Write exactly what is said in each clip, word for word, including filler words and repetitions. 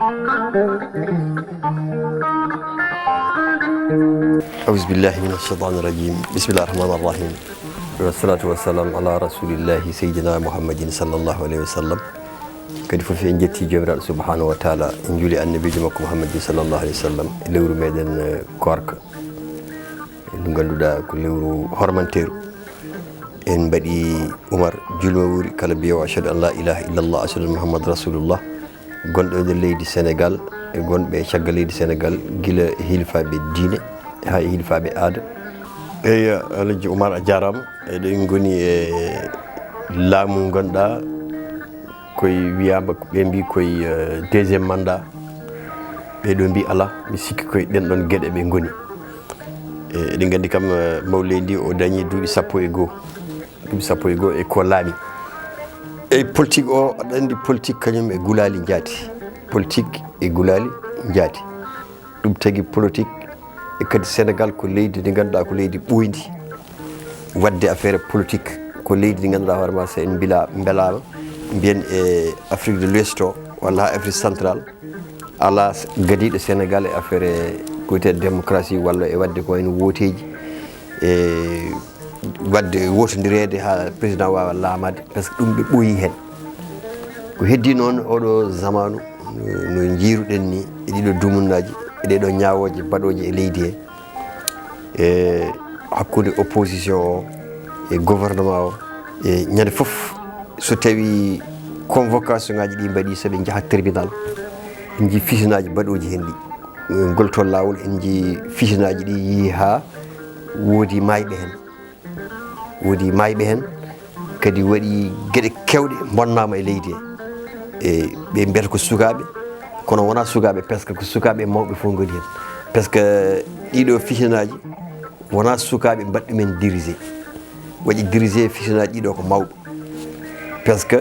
أعوذ بالله من الشيطان الرجيم. بسم الله الرحمن الرحيم. والصلاة والسلام على رسول الله سيدنا محمد صلى الله عليه وسلم. Kadi fof en njetti Joomiraaɗo subhanahu wa taala, en njuuli annabiijo makko Muhammadin sallallahu alaihi wasallam, e lewru meɗen, eh, koorka. Ndu ngannduɗaa ko lewru hormanteeru. En mbaɗi Umar julma wuuri kala mbiyowo ashhadu an la ilaha illallah ashhadu anna Muhammad rasulullah. Gonɗo e nder leydi Senegal, e gonɓe e caggal leydi Senegal, gila e hilifaaɓe diine haa e hilifaaɓe aada. Eyi, Alhaji Umar, a jaaraama. Eɗen ngoni e laamu ngonɗaa koye wiyaama, ɓe mbi koye, eh, deuxième mandat. Ɓe ɗo mbi alaa, mi sikki koye ɗen ɗon geɗe ɓe ngoni. E, eɗen nganndi kam, eh, mawleydi ndi o dañi duuɓi sappo e goo. Duuɓi sappo e goo e ko laami. E politique o, aɗa anndi politique kañum e gulaali njaati. Politique e gulaali njaati. Ɗum tagi politique e kadi Senegal ko leydi ndi ngannduɗaa ko leydi ɓooyndi waɗde affaire politique. Ko leydi ndi ngannduɗaa hoore ma so en mbila-, mbelaama, mbiyen e Afrique de l'Ouest o walla haa Afrique centrale, alaa s-, gadiiɗo Senegal e affaire ko wiyetee démocratie walla e waɗde ko wayno wooteeji, e waɗde wootondireede haa président waawa laamaade, par ce que ɗum ɓe ɓooyi heen. Ko heddii noon oɗo zamaanu, no njiiruɗen ni, e ɗiɗo dumunnaaji, e ɗeɗo ñaawooje baɗooje e leydi he, e hakkunde opposition o e gouvernement o, e ñande fof so tawi convocation ngaji ɗi mbaɗi, so ɓe njaha tribunal, en njii fitinaaji baɗooji heen ɗi. Ngol toon laawol en njii fitinaaji ɗi yii haa woodi maayɓe heen. Woodi maayɓe heen, kadi waɗi geɗe keewɗe bonnaama e leydi he. E ɓe mbiyata ko sukaaɓe, kono wonaa sukaaɓe, par ce que ko sukaaɓe e mawɓe fof ngoni heen. Par ce que ɗiɗo fitinaaji wonaa sukaaɓe mbaɗi ɗumen dirigé. Waɗi dirigé fitinaaji ɗiɗo ko mawɓe. Par ce que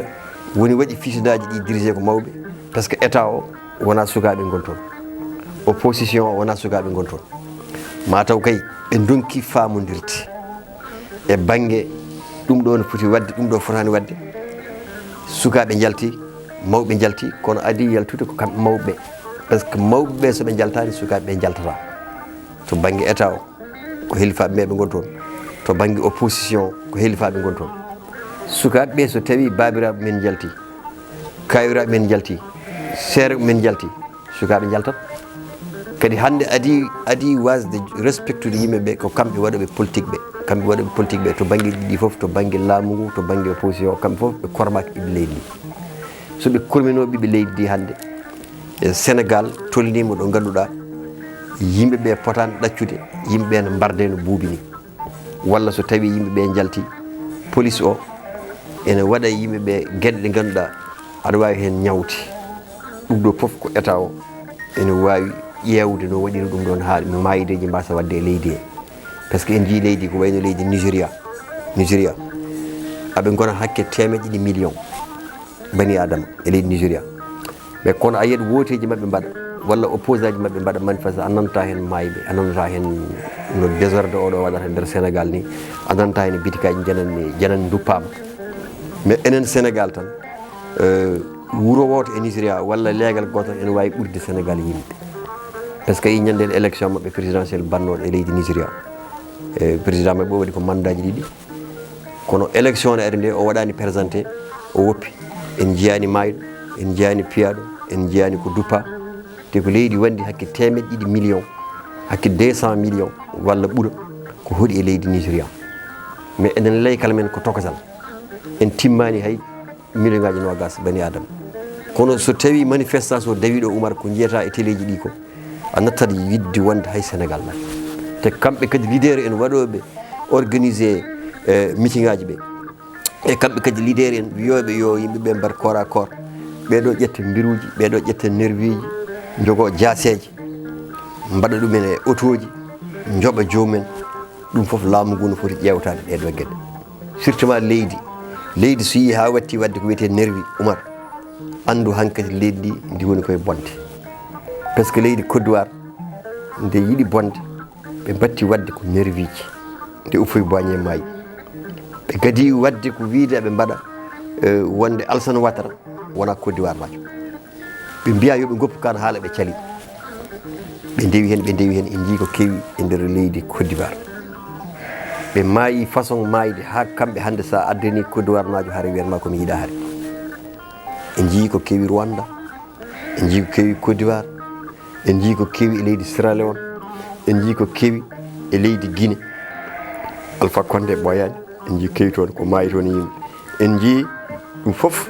woni waɗi fitinaaji ɗi dirigé ko mawɓe, par ce que État o wonaa sukaaɓe ngon toon. Opposition o wonaa sukaaɓe ngon toon. Mataw kay ɓe ndonki faamondirde e bannge ɗum ɗo no foti waɗde, ɗum ɗo fotaani waɗde. Sukaaɓe njalti, mawɓe njalti, kono adii yaltude ko kamɓe mawɓe ɓe. Par ce que mawɓe ɓe so ɓe njaltaani, sukaaɓe ɓe njaltataa. To bannge État o, ko helifaaɓe ɓe ngon toon. To bannge opposition o, ko helifaaɓe ngon toon. Sukaaɓe ɓe so tawi baabiraaɓe men njalti, kaawiraaɓe men njalti, seere men njalti, sukaaɓe njaltat. Kadi hannde adii, adii waasde respectude yimɓe ɓe ko kamɓe waɗooɓe politique ɓe. Kamɓe waɗooɓe politique ɓe to bannge ɗiɗi fof, to bannge laamu ngu, to bannge opposition o, kamɓe fof ɓe kormaaki ɓiɓɓe leydi ndi. So ɓe korminoo ɓiɓɓe leydi ndi hannde, e Senegal tolniima ɗo ngannduɗaa yimɓe ɓe potaani ɗaccude, yimɓe ɓe no mbarde no buubi ni. Walla so tawi yimɓe ɓe njalti, police o ene waɗa yimɓe ɓe geɗe ɗe ngannduɗaa aɗa waawi heen ñawde. Ɗum ɗo fof ko État o ene waawi ƴeewde no waɗiri ɗum ɗoon haa maayideeji mbasa waɗde e leydi he. Par ce que en njii leydi ko wayno leydi Nigeria. Nigeria, aɓe ngona hakke teemeɗe ɗiɗi million bani Adama e leydi Nigeria. Mais kono a yiyat wooteeji maɓɓe mbaɗa, walla opposant ji maɓɓe mbaɗa manifeste, a nanata heen maayɓe, a nanata heen no désordre oɗo waɗata e nder Sénégal ni, a nanata heen bitikaaji janani, janani nduppaama. Mais enen Sénégal tan, eh, wuro wooto e Nigeria walla leegal gootal ene waawi ɓurde Sénégal yimɓe. Par ce que a yii ñande élection maɓɓe présidentielle mbaɗnooɗo e leydi Nigeria. E président maɓɓe o waɗi ko mandat ji ɗiɗi. Kono élection ne ari nde o waɗaani présenté, o woppi. En njiyaani maayɗo, en njiyaani piyaaɗo, en njiyaani ko duppa. Te ko leydi wonndi hakke teemeɗe ɗiɗi million, hakke deux cent million walla ɓura ko hoɗi e leydi Nigeria. Mais enen ley kala men ko tokosal. En timmaani hay million ngaji noogas bani Adama. Kono so tawi manifestation dawi ɗo, Umar, ko njiyata e teleeji ɗi ko, a nattat yiɗde wonde hay Sénégal na. Te kamɓe kadi leader en waɗooɓe organisé, eh, meeting ngaji ɓe. E kamɓe kadi leader en wiyooɓe yo yimɓe ɓe mbaɗ corps à corps. Ɓeɗo ƴetta mbiruuji, ɓeɗo ƴetta nerviiji, njogoo jaaseeje, mbaɗa ɗumen e otooji, njoɓa joomum en. Ɗum fof laamu ngu no foti ƴeewtaade ɗee ɗoo geɗe. Surtout ma leydi. Leydi so yii haa watti waɗde ko wiyetee nervi, Umar, anndu hankadi leydi ndi, ndi woni koye bonde. Par ce que leydi Côte d'Ivoire, nde yiɗi bonde, ɓe mbatti waɗde ko nerviiji. Nde Houphouët-Boigny maayi. Ɓe kadi waɗde ko wiyde aɓe mbaɗa, eh, wonde Alassane Ouattara wona Côte d'Ivoire maajo. Ɓe mbiya yo ɓe ngoppu kan haala, ɓe cali. Ɓe ndewi heen, ɓe ndewi heen, en njii ko kewi e nder leydi Côte d'Ivoire. Ɓe maayi façon maayde haa kamɓe hannde, so a addani Côte d'Ivoire naajo, hare wiyatma ko mi yiɗa hare. En njii ko kewi Rwanda, en njii ko kewi Côte d'Ivoire, en njii ko kewi e leydi Sierra Leone, en njii ko kewi e leydi Guinée. Alpha Condé ɓooyaani, en njii kewi toon ko maayi toon e yimɓe. En njii ɗum fof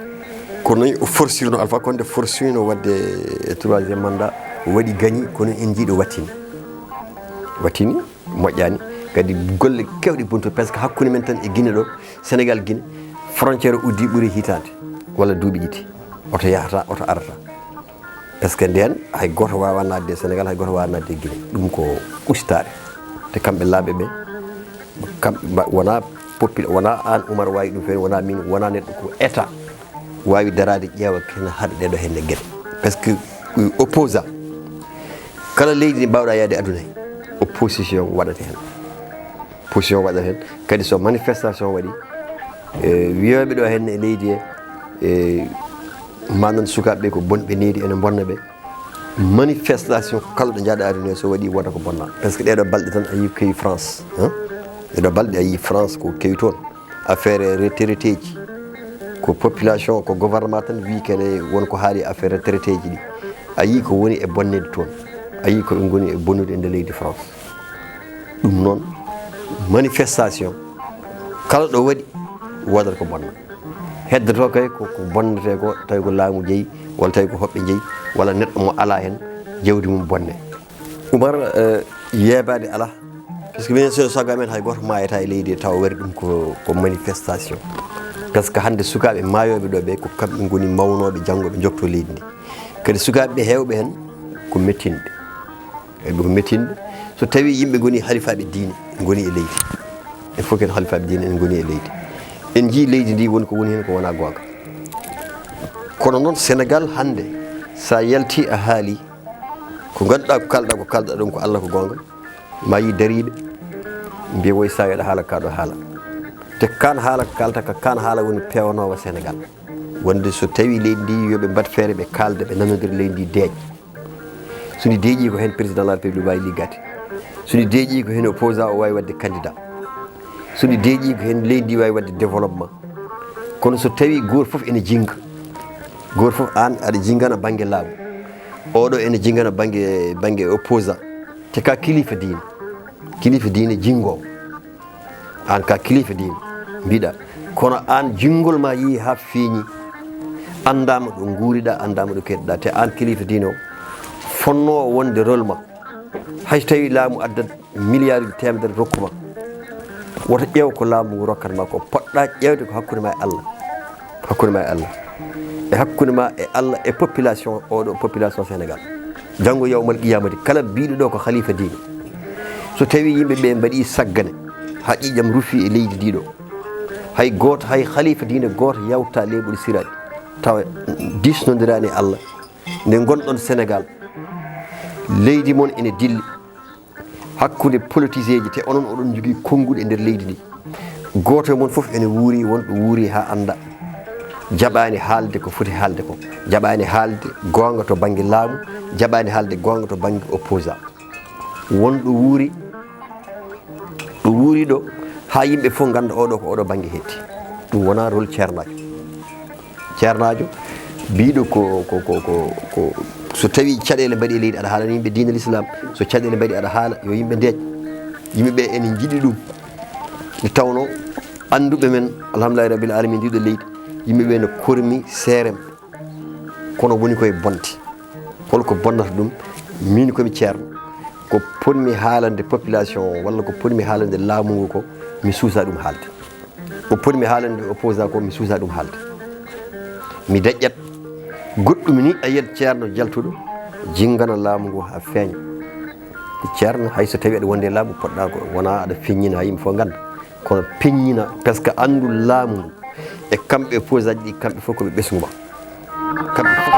ko noon o forsirno, Alpha Condé forsirno waɗde e troisième mandat, o waɗi gagné, kono en njii ɗo wattini. Wattini, moƴƴaani. Kadi golle keewɗe buntu, presque hakkunde men tan e Guinée ɗo, Sénégal Guinée, frontière o uddi ɓuri hitaande, walla duuɓi ɗiɗi. Oto yahata, oto arata. Par ce que ndeen, hay gooto waawaa naatde e Sénégal, hay gooto waawaa naatde e Guinée. Ɗum ko usitaare. Te kamɓe laaɓɓe ɓe, kamɓe mba-, wonaa popul-, wonaa aan Umar waawi ɗum feere, wonaa min, wonaa neɗɗo, ko État waawi daraade ƴeewa kene haɗa ɗeɗo henne geɗe. Par ce que, euh, opposant, kala leydi ndi mbaawɗaa yaade aduna he, opposition waɗata heen. Opposition waɗata heen. Kadi so manifestation waɗi, e, wiyooɓe ɗo henne e leydi he, e, manan sukaaɓe ɓe ko bonɓe needi, ene mbonna ɓe. Manifestation kala ɗo njaaɗa aduna he so waɗi, wota ko bonna. Par ce que ɗeɗo balɗe tan a yii kewi France, hein? Ɗeɗo balɗe a yii France ko kewi toon. Affaire retraité ji. Ko population, ko gouvernement tan wi kene won ko haali affaire retraité ji ɗi. A yii ko woni e bonneede toon. A yii ko ɓe ngoni e bonnude e nder leydi France. Ɗum noon, manifestation, kala ɗo waɗi, woodata ko bonna. Heddoto kay ko, ko bonnetee ko, tawi ko laamu jeyi, walla tawi ko hoɓɓe jeyi, walla neɗɗo mo alaa heen, jawdi mum bonne. Umar, eh, yeebaade alaa. Par ce que minen, so sago amen, hay gooto maayata e leydi he tawa waɗi ɗum ko, ko manifestation. Par ce que hannde sukaaɓe maayooɓe ɗo ɓe, ko kamɓe ngoni mawnooɓe janngo ɓe njoptoo leydi ndi. Kadi sukaaɓe ɓe heewɓe heen ko mettinɓe. Heewɓe ko mettinɓe. So tawi yimɓe ngoni halifaaɓe diine, ngoni e leydi. En fof ken halifaaɓe diine en ngoni e leydi. En njii leydi ndi woni ko woni heen ko wonaa goonga. Kono noon Sénégal hannde, so a yalti a haali, ko ngannduɗaa ko kalɗa, ko kalɗa ɗum ko Allah ko goonga. Ma yii dariiɓe, mbiya woy saawi aɗa haala ka ɗo haala. Te kaan haala ko kaalta ka, kaan haala woni peewnoowo Sénégal. Wonde so tawi leydi ndi yo ɓe mbaɗ feere ɓe kaalda, ɓe nanodira leydi ndi deeƴ. So ndi deeƴi ko heen président de la République waawi liggaade. So ndi deeƴi ko heen opposant o waawi waɗde candidat. So ndi deeƴi ko heen leydi ndi waawi waɗde développement. Kono so tawi gooto fof ene jinnga, gooto fof aan aɗa jinngana bannge laamu, oɗo ene jinngana bannge, bannge opposant, te ka kilifa diine, kilifa diine jinngoowo. Aan ka kilifa diine, mbiɗa, kono aan jinngol ma yehi haa feeñi, anndaama ɗo nguuriɗa, anndaama ɗo keɗɗa, te aan kilifa diine o, fonnoowo wonde rôle ma, hay so tawi laamu addat milliard uji teemedere rokku ma, woto ƴeew ko laamu ngu rokkat ma ko, poɗɗa ƴeewde ko hakkunde ma e Allah. Hakkunde ma e Allah. E hakkunde ma e Allah e population, oɗo population Sénégal. Janngo yawmal qiyamati, kala biiɗo ɗo ko khalifa diine, so tawi yimɓe ɓe mbaɗi saggane, haa ƴiiƴam rufi e leydi ndi ɗo, hay gooto, hay khalifa diine gooto yawta leeɓol siraaɗi, tawa diisnondiraani e Allah. Nde ngonɗon Sénégal, leydi mon ene dilli, hakkunde politiseeji, te onon oɗon njogii konnguɗi e nder leydi ndi. Gooto e mon fof ene wuuri, won ɗo wuuri haa annda. Jaɓaani haalde ko foti haalde ko. Jaɓaani haalde goonga to bannge laamu, jaɓaani haalde goonga to bannge opposant. Won ɗo wuuri, ɗo wuuri ɗo, haa yimɓe fof ngannda oɗo ko oɗo bannge hetti. Ɗum wonaa rôle ceernaajo. Ceernaajo biiɗo ko, ko, ko, ko, ko, so tawi caɗeele mbaɗi e leydi, aɗa haalana yimɓe diine l'islam. So caɗeele mbaɗi, aɗa haala yo yimɓe ndeeƴ. Yimɓe ɓe ene njiɗi ɗum. Nde tawnoo annduɓe men, alhamdulillahi rabbil alamin, ndiɗo leydi, yimɓe ɓe no kormi seerem. Kono woni koye bonde. Holko bonnata ɗum? Min komi ceerno. Ko potmi haalande population o, walla ko potmi haalande laamu ngu ko, mi suusa ɗum haalde. Ko potmi haalande opposant ko, mi suusa ɗum haalde. Mi daƴƴat. Goɗɗum ni a yiyat ceerno jaltuɗo, jinngana laamu ngu haa feeña. Ceerno, hay so tawi aɗa wondi e laamu, poɗɗa ko, wona aɗa feññina haa yimɓe fof ngannda. Kono peññina, par ce que anndu laamu ngu. E kamɓe opposant ji ɗi, kamɓe fof ko ɓe ɓesngu ma. Kamɓe fof.